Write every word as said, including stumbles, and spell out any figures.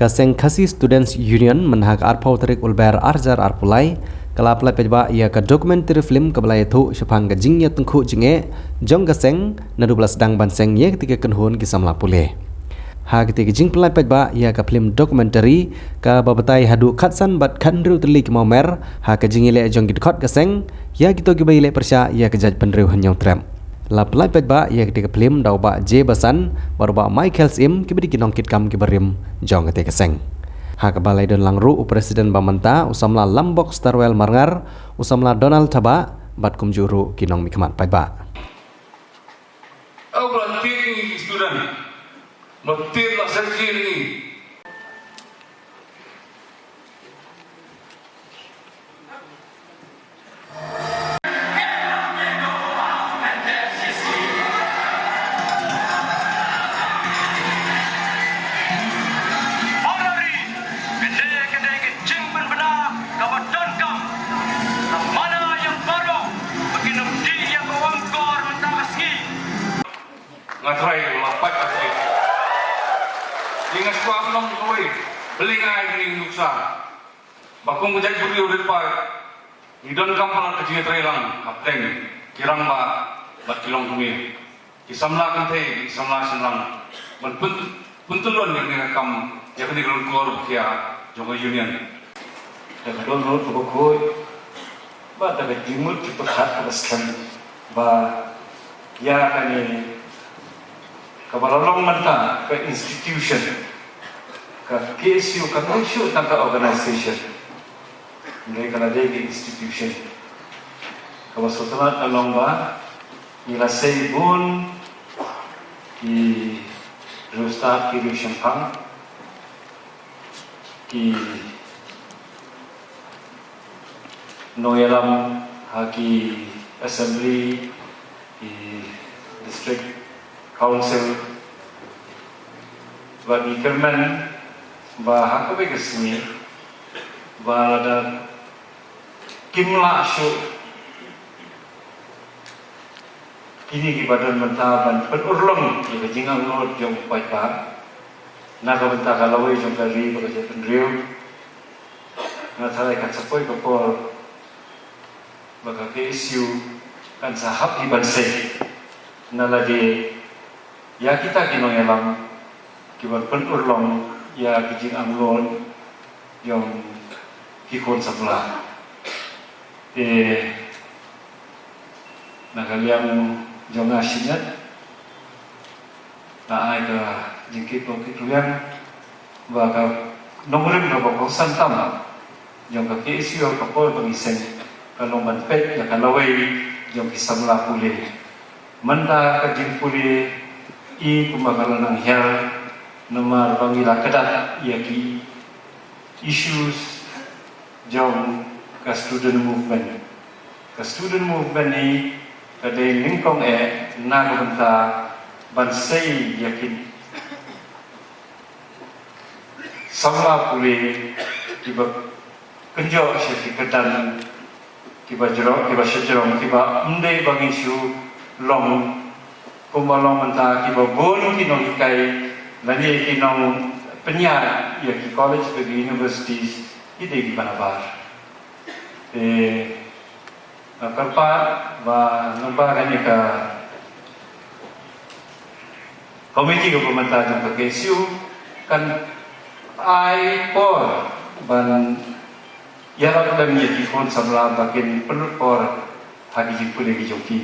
Ka seng Khasi Students Union mynha ka arphew tarik Lber arhajar arphew lai ka la pyllait paidbah ïa ka documentary film kaba la ïathuh shaphang ka jingïatyngkhuh jingeh jong ka seng naduh ba la sdang ban seng ïa katei ka kynhun ki samla pule. Ha katei ka jingpyllait paidbah ïa ka film documentary kaba batai haduh khatsan bad khathynriew tylli ki mawmer ha ka jingïaleh jong ki dkhot ka seng ïa kito kiba ïaleh pyrshah ïa ka jaitbynriew ha Hynñiewtrep. La pyllait paidbah ïa katei ka film da u Bah J Basan bad u Bah Michael Syiem kiba dei ki nongkitkam kiba rim jong katei ka seng. Ha kaba la ïadon lang ruh u President ba mynta u samla Lambok Starwell Marngar, u samla Donald Thabah bad kumjuh ruh ki nongmihkhmat paidbah. Aw, ba la tied ïa ngi ki student. Ba tied la syrjit ïa ngi. Honorary, kane ka dei ka jingpynbna kaba donkam. Ka mana ïa baroh ba kin ym dih ïa ka wangkor mynta ka sngi. Nga trai la pait ka sngi. Ïa nga shuwa nong kawei. Beli nga ai kini nuksa. Ba kum ka jaitbynriew rit paid, ngi donkam palat ka jingïatreilang hapdeng ki rangbah bad ki longkmie, ki samla kynthei, ki samla shynrang, ban pyn-, pyntyllun ïa kane ka kam, ïa kane ka lyngkor ba khia jong ka union. Da ka dohnud kaba khuid bad da ka jingmut jingpyrkhat kaba skhem ba ïa kane kaba la long mynta ka institution, ka K S U kam dei shuh tang ka organization. Hynrei ka la dei ka institution. Kaba sngewtynnat ka long ba ngi la sei bun ki riewstad ki riewshemphang, ki nongïalam ha ki assembly, ki district council, bad ngi kyrmen ba ha kawei ka sngi ba lada kim lah shuh kine kiba don mynta ban pynurlong ïa ka jingangnud jong u paidbah na ka bynta ka lawei jong ka ri bad ka jaitbynriew. Nga tharai kan sa poi ka por ba ka K S U kan sa hap hi ban sei na lade ïa kita ki nongïalam kiban pynurlong ïa ki jingangnud jong ki khun samla. Te na ka liang jong nga shimet nga ai ka jingkitkhlieh kit rwiang ba ka nongrim kaba kongsan tam jong ka K S U ha ka por ba ngi seng ka long ban peit ïa ka lawei jong ki samla pule. Mynta ka jingpule i kumba ka la nang hiar namar ba ngi la kdat ïa ki issues jong ka student movement. Ka student movement hi ka dei nyngkong eh na ka bynta ban sei ïa ki samla pule kiba kynjoh sha ki kyrdan kiba jrong, kiba shajrong, kiba ym dei ba ngi shu long kumba long mynta, kiba bun ki nonghikai lane ki nongpynïaid ïa ki college bad ki universities ki dei kiba nabar. Te nga kyrpad ba namar kane ka komiti kaba mynta jong ka K S U kan ai por ban ïarap lem ïa ki khun samla ba kin pynlut por ha ki jingpule ki jong ki.